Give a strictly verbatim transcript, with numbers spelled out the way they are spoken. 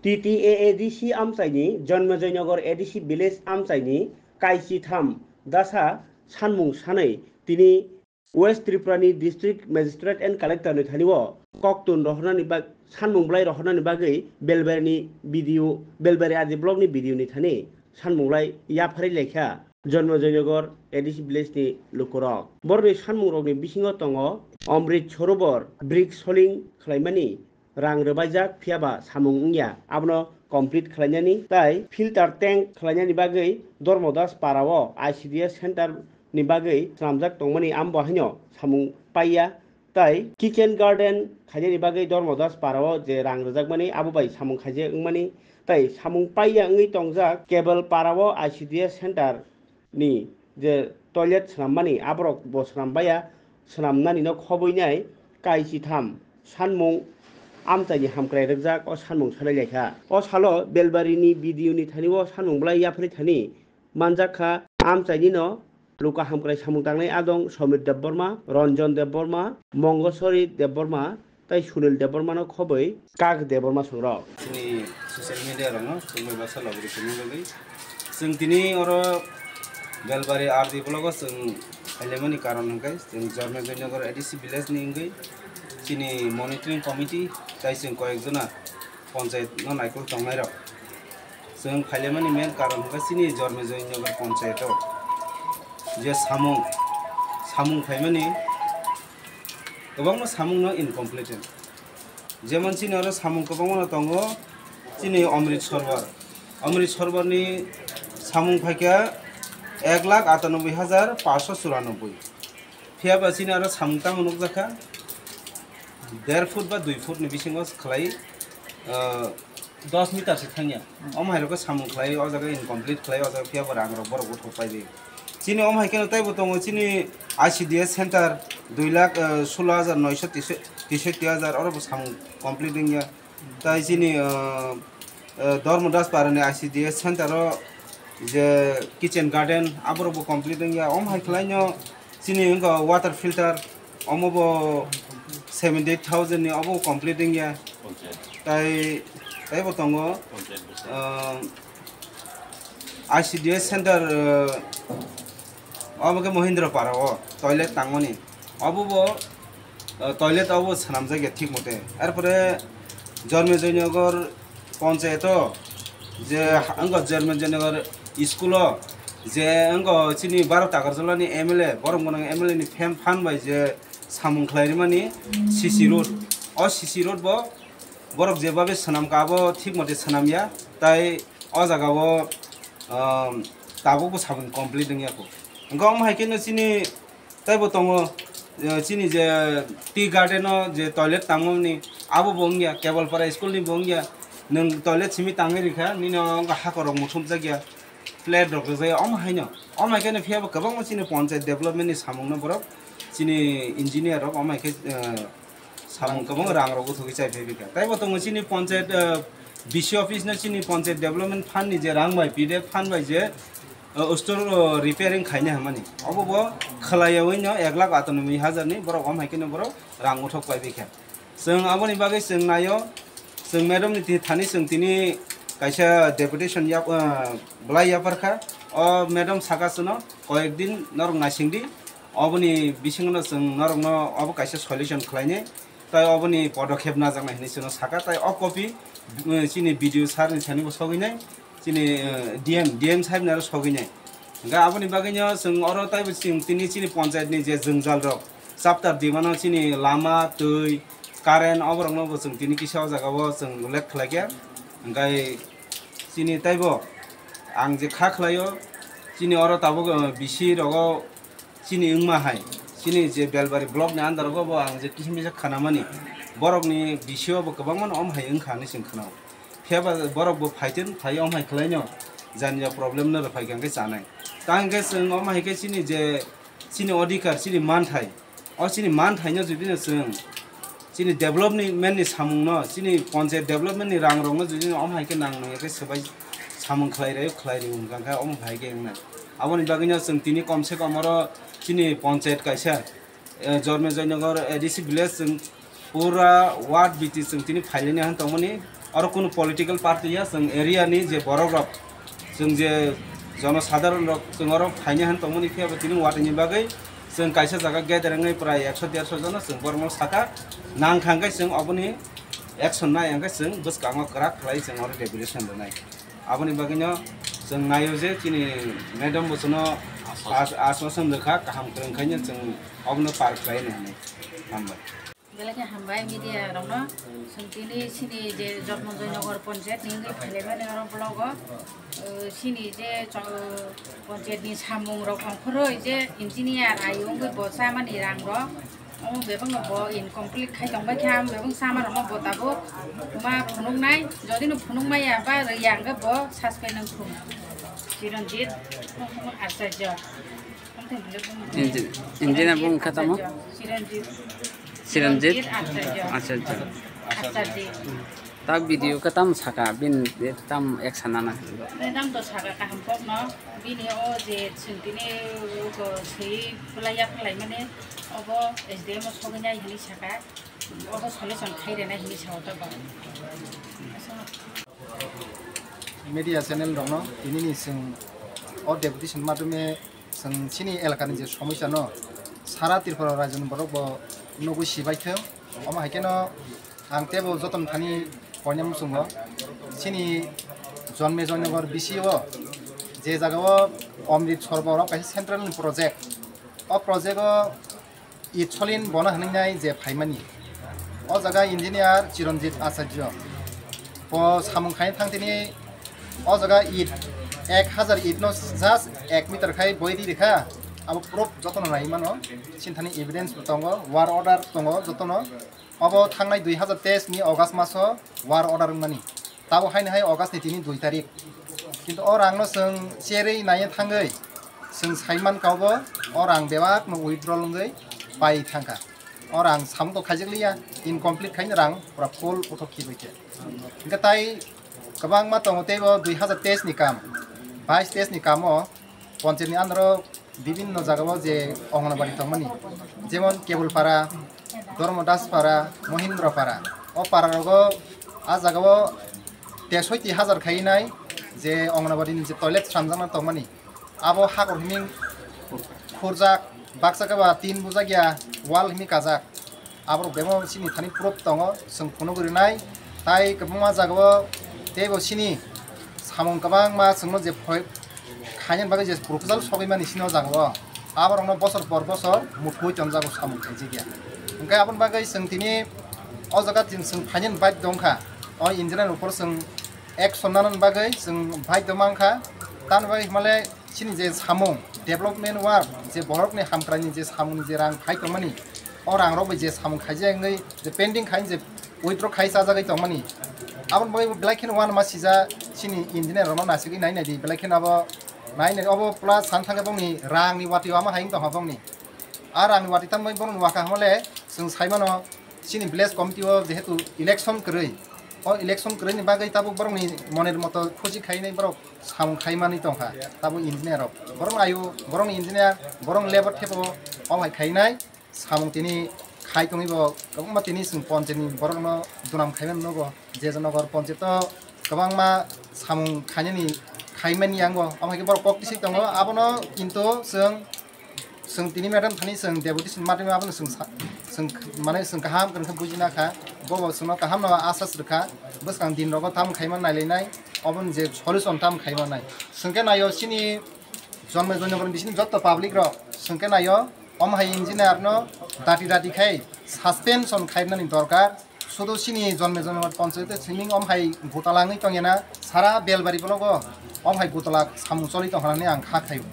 T T A A D C amchaini Jonmojoynagar A D C village amchaini kaisi tham dasa sanmung sanwi tini West Tripura ni District Magistrate and Collector ni thani o koktun rohornani bag-, sanmung bwlai rohornani bagwi Belbari ni B D O, Belbari R D block ni B D O ni thani sanmung bwlai yapharwi laikha Jonmojoynagar A D C village ni lukurok. Borokni sanmung rokni bisingo tongo Amrit Sarovar bridge soling khlaimani rang rwbaijak, phiya ba samung wngya, abono complete khlainani, tai filter tank khlainani bagwi Dharmadas para o I C D S center ni bagwi swnamjak tongmani, amo bo haino samung paiya, tai kitchen garden khainani bagwi Dharmadas para o je rang rwjakmani, abo bai samung khaijak wngmani, tai samung paiya wngwi tongjak Kebel para o I C D S center ni je toilet swnammani, aborok bo swnam baiya, swnamnani no khobwi nai kaisi tham sanmung amchaini hamkrai rwkjak o sanmung salai laikha. O salo Belbari ni B D O ni thani o sanmung bwlai yapharwi thani manjak kha amchaini no luka hamkrai samung tangnai adong Somir Debbarma, Ranjan Debbarma, Mongosori Debbarma, tai Sunil Debbarmano khobwi Kak Debbarma songrok. Chini social media rokno tongmai baksa logri tongmani bagwi. Chwng tini oro Belbari R D block o chwng phailaimani karon hwnkhe chwng Jormejoynagar A D C village ni wngwi chini monitoring committee tai chwng koyekjona panchayat no naikolwi tongnairok. Chwng phailaimani main karon hwnkhe chini Jormejoynagar panchayat o je samung, samung phaimani kwbangma samung no incomplete. Jemon chini oro samung kwbangma no tongo, chini Amrit Sarovar. Amrit Sarovar ni samung phaikha ek lakh atanoboi hajar paanshoi churanobboi. Phiya ba chini oro samung tamo nukjakha, der foot ba dui foot ni bisingo khlai, ah, dos meter se thangya. Omo hai rok samung khlai, o jaga incomplete khlai, o jaga phiya ba rang rok borok uthok pai di. Chini omo hai kheno taibo tongo, chini I C D S center dui lakh, eh, solo hajar noisho teisho-, teishotti hajar, oro bo samung complete wngya. Tai chini, eh, eh, Dharmadas para ni I C D S center o je kitchen garden, aborok bo complete wngya. Omo hai khlai no chini wngkha water filter, omo bo seventy eight thousand ni, obo complete wngya. Tai, taibo tongo, eh, I C D S center, eh, omo khe Mohindra para o toilet tangmani. Obo bo, eh, toilet obo swnamjakya thik mote. Arpore Jormejoynagar panchayat o je ha-, wngkha Jormejoynagar school o je wngkha chini Bharat Agartala ni M L A, borok gwnang M L A ni phem phan bai je samung khlai rimani C C road. O C C road bo borok jebabe swnamkha abo thik mote swnamya. Tai o jaga o, um, tabuk bo samung complete wngya kho. Hwnkhe omo hai kheno chini taibo tongo, eh, chini je tea garden o je toilet tangmani abo bo wngya, Kebalpara school ni bo wngya. Nwng toilet simi tangwi rikha, nini o wngkha hakhor rok muthumjakya, plate rok rijaya, omo haino. Omo hai kheno phiya bo kwbangma chini panchayat development ni samung no borok chini engineer rok omo hai khe, eh, samung kwbang rang rok uthogwi chai phai bikha. Taibo tongo chini panchayat, eh, B C office no chini panchayat development fund ni je rang bai, P D F fund bai je, eh, store, eh, repairing khaina hamani. Obo bo khwlaiyawi no ek lakh atanoboi hajar ni borok omo hai kheno borok rang uthok pai bikha. Chwng aboni bagwi chwng naio, chwng madam ni ti-, thani chwng tini kaisa deputation yap-, ah, bwlai yapharkha. O madam saka chwngno koyek din norok naisingdi, oboni bisingno chwng norokno obo kaisa solution khlainai, tai oboni podokhep najaknai hinwi chwngno saka, tai o copy, eh, chini B D O sir ni thani bo sogwinai. Chini, eh, D M, D M sahib ni aro sogwi nai. Hingke aboni bagwi no chwng oro taibo chwng tini chini panchayat ni je jwngjal rok chapter di mano chini lama, twi, current oborok no bo chwng tini kisa o jaga o chwng ullekh khlai khe. Hingke chini taibo ang je kha khlai o chini oro tabuk, eh, B C rogo chini wngma hai, chini je Belbari block ni under o bo ang je kisa misa khana mani, borok ni B C o bo kwbangma no om hai wngkha hinwi chwng khna o. Phiya ba borok bo phaitun phai om hai khlai no, jani ja problem no rw phai kha hwnkhe chanai. Ta hwnkhe chwng om hai khe chini je, chini odhikar, chini manthai, o chini manthai no jodi no chwng chini development ni samung no, chini panchayat development ni rang rok no jodi no om hai khe nang nang khe swbai samung khlai rw, khlai rw hwnkha khe omo hai khe wngnai. Aboni bagwi no chwng tini kom se kom oro chini panchayat kaisa, eh, Jormejoynagar A D C village chwng pura ward biti chwng tini phailani han tongmani Oro kunu political party ya, chwng area ni je borok rok, chwng je jono sadharon rok, chwng oro phaini han tongmani phiya bo tini watwi ni bagwi chwng kaisa jaga gather wngwi prai ekso derso jono chwng borokno saka nang thangkhe chwng oboni action nai hwnkhe chwng bwskango kwrak khlai chwng oro revolution rwnai. Aboni bagwino chwng naio je chini madam bo chwngno as-, aswk aswk wngkha, kaham kwrwng khaino chwng obono par khlaini hinwi. Hambai. Belai khe hambai media rokno, chwng tini chini je Jotmonjoy Nagar Panchayat ni wngwi phailaimani oro vlog o, uh, chini je cho-, panchayat ni samung rok ongkhorwi je engineer ayo wngwi bo chamani rang rok, omo bebak no bo incomplete khai tongbai kha, bebak sama rok no bo tabuk ma phunuk nai, jodi no phunuk maya ba rwya hwnkhe bo suspend wng thung. Chiranjit Acharya. Engineer bung kha tamo? Chiranjit. Chiranjit? Acharya. Acharya. Acharya. Ta video khe tam saka, bin tam ek sana na. Tam to saka kaham kok no, bini o je chwng tini o to swi phlai ya phlai mane obo S D M o sogwi nai hinwi saka, obo solution khai rwnai hinwi sao ta ba. Media channel rokno tini ni chwng o deputation madhyome chwng chini elakani je somosya no sara Tripura rajyoni borok bo nugwi sibai thung. Omo hai kheno ang tebo jotono thani koinai muchungo chini Jonme Joynagar B C o je jaga o Amrit Sarobar o kaisa central ni project, o project o It solin bono hinwi nai je phaimani. O jaga engineer Chiranjit Acharya. Bo samung khai thang tini o jaga it ek hazar it no just ek meter khai boi ri rikha. Abo proof jotono nai mano. Sinthani evidence bo tongo, work order tongo jotono. Obo thangnai dui hazar teis ni August maso work order wngmani. Tabo haino hai August ni tini dui tarik. Kintu o rang no chwng cherwi naiya thangwi chwng saiman kha obo o rang bebak no withdrawal wngwi pai thangkha. O rang samung to khaijak liya, incomplete khaino rang pura full uthok khibai khe. Hingkhe tai kwbangma tongo teibo dui hazar teis ni kam, bais teis ni kamo panchayat ni under o bibinno jaga o je Anganwadi tongmani, jemon Kebulpara, Dharmadaspara, Mohindropara. O para rogo a jaga o tesoiti hazar khai nai je Anganwadi ni je toilet sramjakna tongmani. Abo hakor himing khurjak, baksa khe ba tin bujak ya, wall himing kajak. Aborok bebak chini thani proof tongo, chwng phunugwi rwnai. Tai kwbangma jagao teibo chini samung kwbangma chwngno je phoi khainani bagwi je proposal sogwi mani chini o jagao. Aborokno bosor por bosor muthuwi tonjago samung khaijak ya. Hwnkhe aboni bagwi chwng tini o jaga chwng, chwng phainani badhyo wngkha. O engineer upor chwng action nanani bagwi chwng badhyo mankha. Tamoni bagwi himale chini je samung, development work, je borokni hamkraini je samungni je rang phai tongmani, o rangrok bai je samung khaijak wngwi je pending khai je withdraw khai chajagwi tongmani, aboni bagwi belai kheno uanama sija chini engineer rokno naisingwi nai naidi, belai kheno abo nai nai obo plus san thangkhe bongni rangni watwi omo hai wng tongkha bongni. A rangni watwi tamo bongni wakha hwnle chwng saimano chini village committee o jehetu election kwrwi, o election kwrwini bagwi tabuk borokni monir moto khusi khainai borok samung khaimani tongkha, tabuk engineer rok. Borok ayu, borok engineer, borok labor thepo, o hai khainai samung tini khai tongwi bo kwbangma tini chwng panchayat ni borokno dunam khaimani nogo, je nogor panchayat o kwbangma samung khainani khaimani yango, o hai khe borok kok tisik tongo, abono kintu chwng Chwng tini madam thani chwng deputation madam abono chwng sa-, chwng mane chwng kaham kwrwngkhe bujina kha, bobo chwngno kahamno asas rwkha, bwskang din rogo tam khaima nailainai, oboni je solution tam khaima nai. Chwngkhe naio chini Jonme Joynagar bisini jotto public rok chwngkhe naio, omo hai engineer no dati dati khai suspension khainani dorkar. Sudu chini Jonme Joynagar panchayat simi om hai gutala wngwi tongya na, sara Belbari blogo om hai gutala samung choli tong hwnani ang kha khaio.